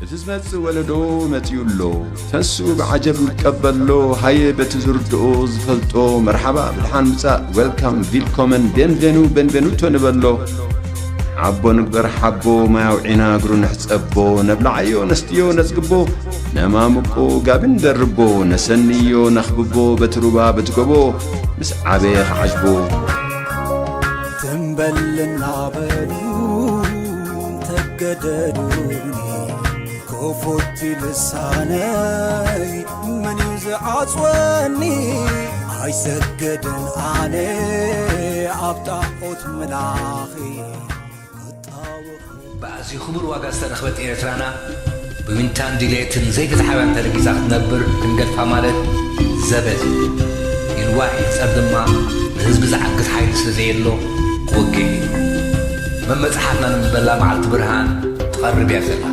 እቲ ዝመጽእ ወለዶ መጺኡ ኣሎ። ተንሱ ብዓጀብ ንቀበሎ፣ ሃየ በቲ ዝርድኦ ዝፈልጦ፣ መርሓባ ብድሓን ምጻእ፣ ዌልካም፣ ቪልኮመን፣ ቤንቬኑ፣ ቤንቬኑቶ ንበሎ። ሓቦ ንግበር ሓቦ፣ ማይ ኣውዒና እግሩ ንሕጸቦ፣ ነብልዓዮ ነስትዮ ነጽግቦ፣ ነማምቆ ጋቢ ንደርቦ፣ ነሰንዮ ነኽብቦ፣ በቲ ሩባ በቲ ጎቦ፣ ምስ ዓበየ ክዓጅቦ። ትንበል እናበሉ ተገደዱኒ፣ ኮፎቲ ልሳነይ መን እዩ ዝዓጽወኒ? ኣይሰገደን ኣነ ኣብ ጣዖት ምላኺ ክጣወቕ። ብኣዝዩ ክቡር ዋጋ ዝተረኽበት ኤርትራና፣ ብዊንታን ድሌትን ዘይፍትሓውያን ተረጊጻ ክትነብር ክንገድፋ ማለት ዘበት እዩ። ይንዋሕ ይሕጸር ድማ፣ ንህዝቢ ዝዓግት ሓይሊ ስለ ዘየሎ ክወግእ እዩ። መመጽሓፍና ንምበላ መዓልቲ ብርሃን ትቐርብ እያ ዘላ።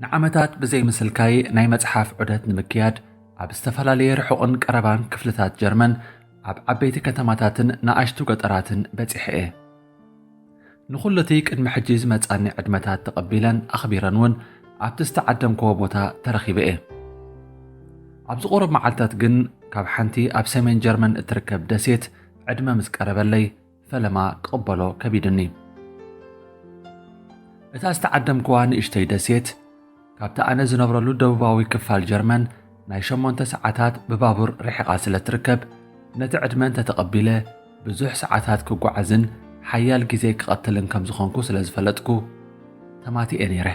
ንዓመታት ብዘይ ምስልካይ ናይ መጽሓፍ ዑደት ንምክያድ ኣብ ዝተፈላለየ ርሑቕን ቀረባን ክፍልታት ጀርመን፣ ኣብ ዓበይቲ ከተማታትን ንኣሽቱ ገጠራትን በጺሐ እየ። ንኹሉ እቲ ቅድሚ ሕጂ ዝመጻኒ ዕድመታት ተቐቢለን ኣኽቢረን እውን ኣብቲ ዝተዓደምክዎ ቦታ ተረኺበ እየ። ኣብዚ ቁሩብ መዓልታት ግን ካብ ሓንቲ ኣብ ሰሜን ጀርመን እትርከብ ደሴት ዕድመ ምስ ቀረበለይ፣ ፈለማ ክቕበሎ ከቢድኒ። እታ ዝተዓደምክዋ ንእሽተይ ደሴት፣ ካብቲ ኣነ ዝነብረሉ ደቡባዊ ክፋል ጀርመን ናይ ሸሞንተ ሰዓታት ብባቡር ርሒቓ ስለ ትርከብ፣ ነቲ ዕድመ እንተ ተቐቢለ፣ ብዙሕ ሰዓታት ክጓዓዝን ሓያል ግዜ ክቐትልን ከም ዝኾንኩ ስለ ዝፈለጥኩ፣ ተማቲኤ ነይረ።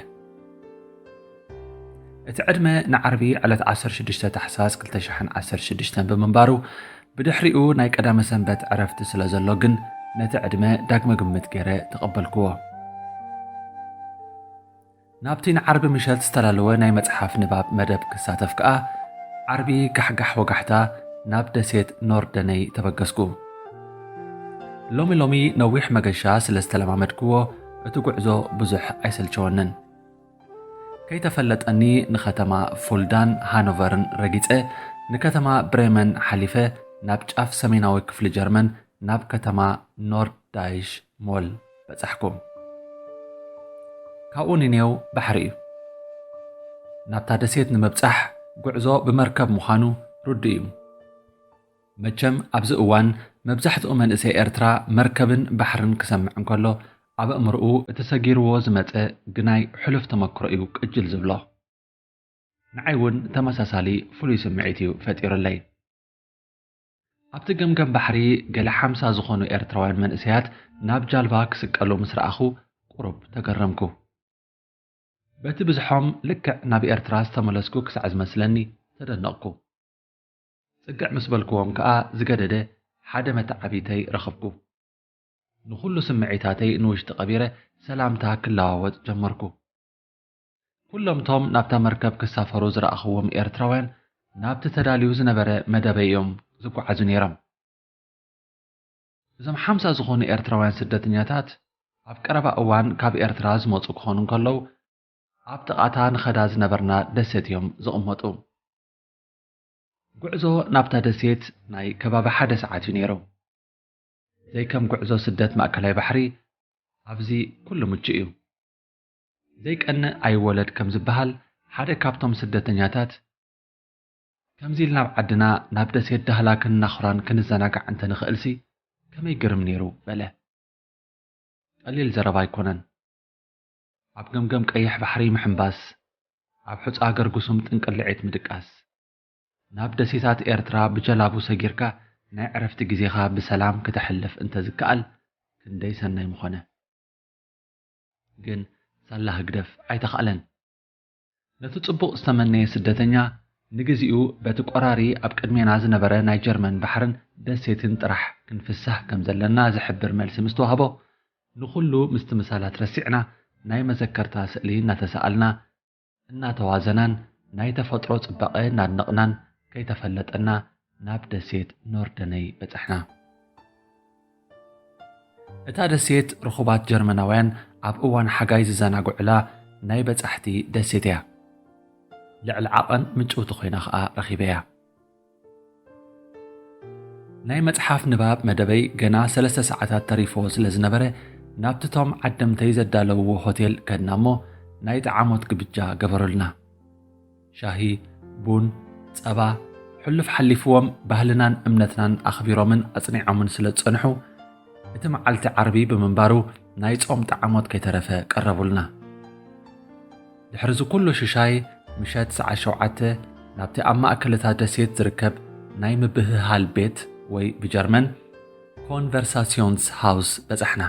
እቲ ዕድመ ንዓርቢ ዕለት ዓሰርተ ሽዱሽተ ታሕሳስ ክልተ ሽሕን ዓሰርተ ሽዱሽተን ብምንባሩ፣ ብድሕሪኡ ናይ ቀዳመ ሰንበት ዕረፍቲ ስለ ዘሎ ግን፣ ነቲ ዕድመ ዳግመ ግምት ገይረ ተቐበልክዎ። ናብቲ ንዓርቢ ምሸት ዝተዳለወ ናይ መጽሓፍ ንባብ መደብ ክሳተፍ ከኣ፣ ዓርቢ ጋሕጋሕ ወጋሕታ ናብ ደሴት ኖርደነይ ተበገስኩ። ሎሚ ሎሚ ነዊሕ መገሻ ስለ ዝተለማመድክዎ፣ እቲ ጉዕዞ ብዙሕ ኣይሰልቸወንን። ከይተፈለጠኒ ንከተማ ፉልዳን ሃኖቨርን ረጊጸ፣ ንከተማ ብሬመን ሓሊፈ፣ ናብ ጫፍ ሰሜናዊ ክፍሊ ጀርመን፣ ናብ ከተማ ኖርዳይሽ ሞል በጻሕኩ። ካብኡ ንኔው ባሕሪ እዩ። ናብታ ደሴት ንምብጻሕ ጉዕዞ ብመርከብ ምዃኑ ርዱእ እዩ። መቸም ኣብዚ እዋን መብዛሕትኡ መንእሰይ ኤርትራ መርከብን ባሕርን ክሰምዕ እንከሎ፣ ኣብ ኣእምሮኡ እቲ ሰጊርዎ ዝመጸ ግናይ ሕሉፍ ተመክሮ እዩ ቅጅል ዝብሎ። ንዓይ እውን ተመሳሳሊ ፍሉይ ስምዒት እዩ ፈጢሩለይ። ኣብቲ ገምገም ባሕሪ ገለ ሓምሳ ዝኾኑ ኤርትራውያን መንእሰያት ናብ ጃልባ ክስቀሉ ምስ ረኣኹ ቁሩብ ተገረምኩ። በቲ ብዝሖም ልክዕ ናብ ኤርትራ ዝተመለስኩ ክሳዕ ዝመስለኒ ተደነቕኩ። ጽግዕ ምስ በልክዎም ከኣ ዝገደደ ሓደ መተዓቢተይ ረኸብኩ። ንኹሉ ስምዒታተይ ንውሽጢ ቀቢረ ሰላምታ ክለዋወጥ ጀመርኩ። ኩሎም እቶም ናብታ መርከብ ክሳፈሩ ዝረኣኽዎም ኤርትራውያን ናብቲ ተዳልዩ ዝነበረ መደበይ እዮም ዝጓዓዙ ነይሮም። እዞም ሓምሳ ዝኾኑ ኤርትራውያን ስደተኛታት ኣብ ቀረባ እዋን ካብ ኤርትራ ዝመጹ ክኾኑ እንከለዉ፣ ኣብ ጥቓታ ንኸዳ ዝነበርና ደሴት እዮም ዝቕመጡ። ጉዕዞ ናብታ ደሴት ናይ ከባቢ ሓደ ሰዓት እዩ ነይሩ። ዘይከም ጉዕዞ ስደት ማእከላይ ባሕሪ ኣብዚ ኩሉ ምቹእ እዩ። ዘይቀንእ ኣይወለድ ከም ዝበሃል፣ ሓደ ካብቶም ስደተኛታት፣ ከምዚ ኢልና ኣብ ዓድና ናብ ደሴት ዳህላክን ናኹራን ክንዘናጋዕ እንተንኽእልሲ ከመይ ግርም ነይሩ፣ በለ። ቀሊል ዘረባ ኣይኮነን። ኣብ ገምገም ቀይሕ ባሕሪ ምሕንባስ፣ ኣብ ሑጻ ገርጉሱም ጥንቅልዒት ምድቃስ፣ ናብ ደሴታት ኤርትራ ብጀላቡ ሰጊርካ ናይ ዕረፍቲ ግዜኻ ብሰላም ክተሕልፍ እንተዝከኣል ክንደይ ሰናይ ምኾነ። ግን ሳላ ህግደፍ ኣይተኻእለን። ነቲ ጽቡቕ ዝተመነየ ስደተኛ ንግዚኡ በቲ ቆራሪ ኣብ ቅድሜና ዝነበረ ናይ ጀርመን ባሕርን ደሴትን ጥራሕ ክንፍሳህ ከም ዘለና ዝሕብር መልሲ ምስ ተዋህቦ፣ ንኹሉ ምስቲ ምሳላት ረሲዕና ናይ መዘከርታ ስእሊ እናተሰኣልና፣ እናተዋዘናን ናይ ተፈጥሮ ጽባቐ እናድነቕናን ከይተፈለጠና ናብ ደሴት ኖርደነይ በጻሕና። እታ ደሴት ርኹባት ጀርመናውያን ኣብ እዋን ሓጋይ ዝዘናግዑላ ናይ በጻሕቲ ደሴት እያ። ልዕሊ ዓቐን ምጭውቲ ኮይና ኸኣ ረኺበያ። ናይ መጽሓፍ ንባብ መደበይ ገና ሰለስተ ሰዓታት ተሪፍዎ ስለ ዝነበረ፣ ናብቲ ቶም ዓደምተይ ዘዳለውዎ ሆቴል ከድና እሞ ናይ ጠዓሞት ግብጃ ገበሩልና። ሻሂ፣ ቡን፣ ጸባ፣ ሕሉፍ ሓሊፍዎም ባህልናን እምነትናን ኣኽቢሮምን ኣጽኒዖምን ስለ ዝጸንሑ፣ እቲ መዓልቲ ዓርቢ ብምንባሩ ናይ ጾም ጠዓሞት ከይተረፈ ቀረቡልና። ድሕሪ እዚ ኩሉ ሽሻይ፣ ምሸት ሰዓት ሸውዓተ ናብቲ ኣብ ማእከል እታ ደሴት ዝርከብ ናይ ምብህሃል ቤት ወይ ብጀርመን ኮንቨርሳሲዮንስ ሃውስ በጻሕና።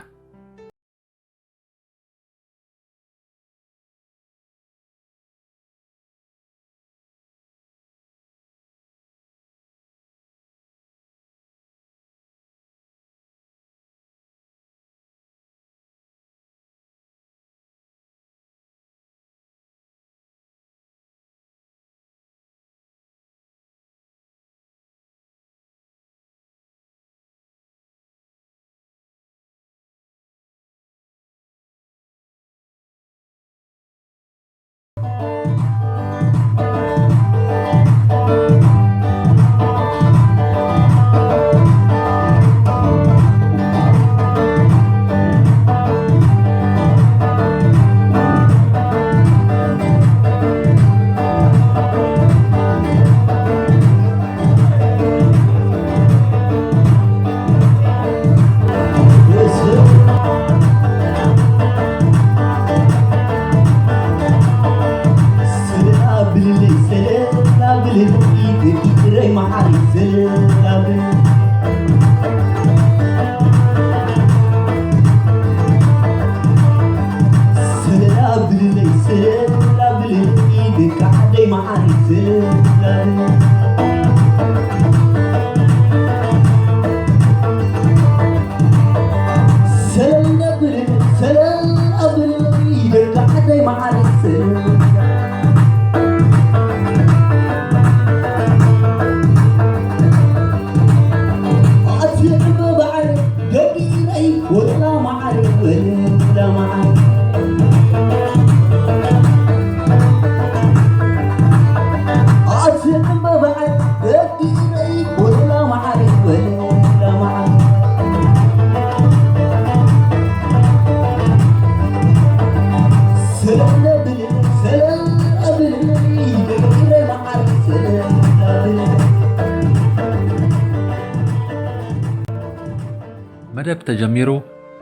መደብ ተጀሚሩ፣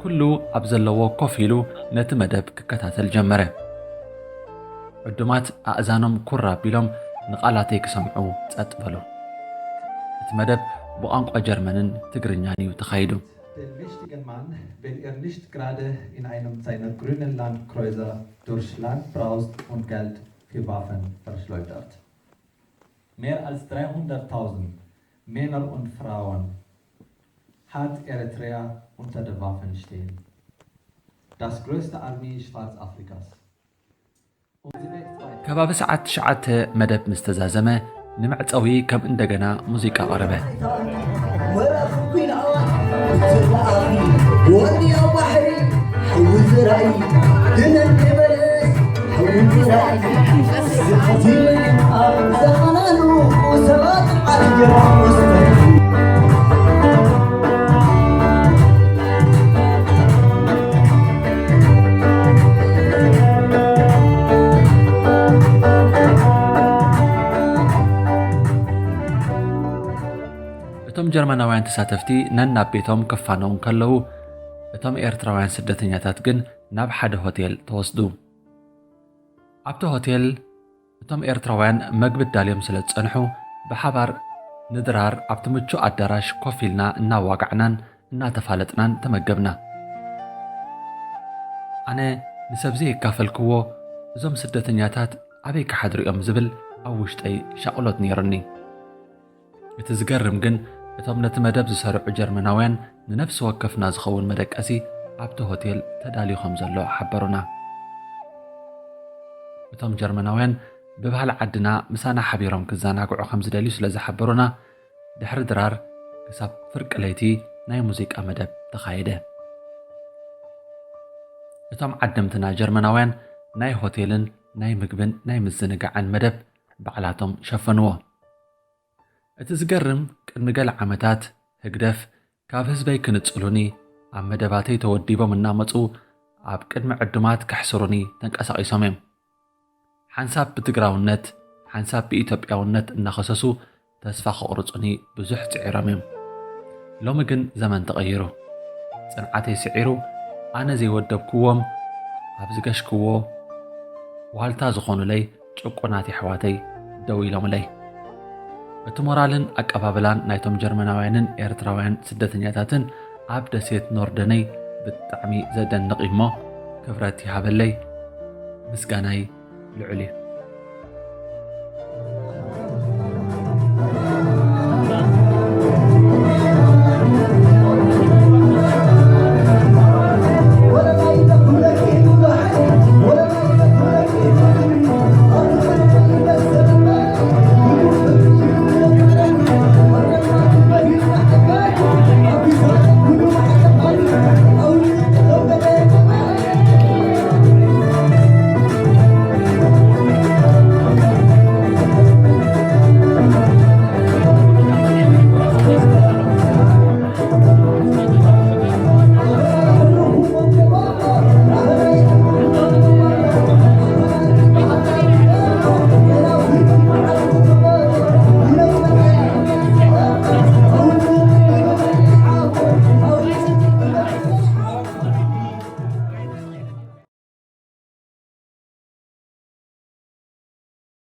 ኩሉ ኣብ ዘለዎ ኮፍ ኢሉ ነቲ መደብ ክከታተል ጀመረ። ዕዱማት ኣእዛኖም ኩር ኣቢሎም ንቓላተይ ክሰምዑ ጸጥ በሉ። እቲ መደብ ብቋንቋ ጀርመንን ትግርኛን እዩ ተኻይዱ። Den wichtigen Mann will er nicht gerade in einem seiner grünen Landkreuzer durch Land braust und Geld für Waffen verschleudert. Mehr als dreihunderttausend Männer und Frauen hat Eritrea unter der Waffen stehen. Das größte Armee Schwarzafrikas. ከባቢ ሰዓት ትሽዓተ መደብ ምስ ተዛዘመ፣ ንመዕጸዊ ከም እንደገና ሙዚቃ ቀረበ። እቶም ጀርመናውያን ተሳተፍቲ ነናብ ቤቶም ክፋነዉ እንከለዉ፣ እቶም ኤርትራውያን ስደተኛታት ግን ናብ ሓደ ሆቴል ተወስዱ። ኣብቲ ሆቴል እቶም ኤርትራውያን መግቢ ኣዳልዮም ስለ ዝጸንሑ፣ ብሓባር ንድራር ኣብቲ ምቹእ ኣዳራሽ ኮፍ ኢልና እናዋጋዕናን እናተፋለጥናን ተመገብና። ኣነ ንሰብ ዘየካፈልክዎ፣ እዞም ስደተኛታት ኣበይ ክሓድሩ እዮም ዝብል ኣብ ውሽጠይ ሻቕሎት ነይሩኒ። እቲ ዝገርም ግን፣ እቶም ነቲ መደብ ዝሰርዑ ጀርመናውያን ንነፍሲ ወከፍና ዝኸውን መደቀሲ ኣብቲ ሆቴል ተዳልዩ ከም ዘሎ ሓበሩና። እቶም ጀርመናውያን ብባህሊ ዓድና ምሳና ሓቢሮም ክዘናግዑ ከም ዝደልዩ ስለ ዝሓበሩና፣ ድሕሪ ድራር ክሳብ ፍርቂ ለይቲ ናይ ሙዚቃ መደብ ተኻየደ። እቶም ዓደምትና ጀርመናውያን ናይ ሆቴልን ናይ ምግብን ናይ ምዝንጋዕን መደብ ባዕላቶም ሸፈንዎ። እቲ ዝገርም፣ ቅድሚ ገለ ዓመታት ህግደፍ ካብ ህዝበይ ክንጽሉኒ ኣብ መደባተይ ተወዲቦም እናመጹ ኣብ ቅድሚ ዕዱማት ከሕስሩኒ ተንቀሳቒሶም እዮም። ሓንሳብ ብትግራውነት ሓንሳብ ብኢትዮጵያውነት እናኸሰሱ ተስፋ ከቑርጹኒ ብዙሕ ጽዒሮም እዮም። ሎሚ ግን ዘመን ተቐይሩ። ጽንዓተይ ስዒሩ፣ ኣነ ዘይወደብክዎም ኣብ ዝገሽክዎ ዋልታ ዝኾኑለይ ጭቁናት የሕዋተይ ደው ኢሎምለይ። እቲ ሞራልን ኣቀባብላን ናይቶም ጀርመናውያንን ኤርትራውያን ስደተኛታትን ኣብ ደሴት ኖርደነይ ብጣዕሚ ዘደንቕ እዩ እሞ፣ ክብረት ይሃበለይ። ምስጋናይ ልዑል እዩ።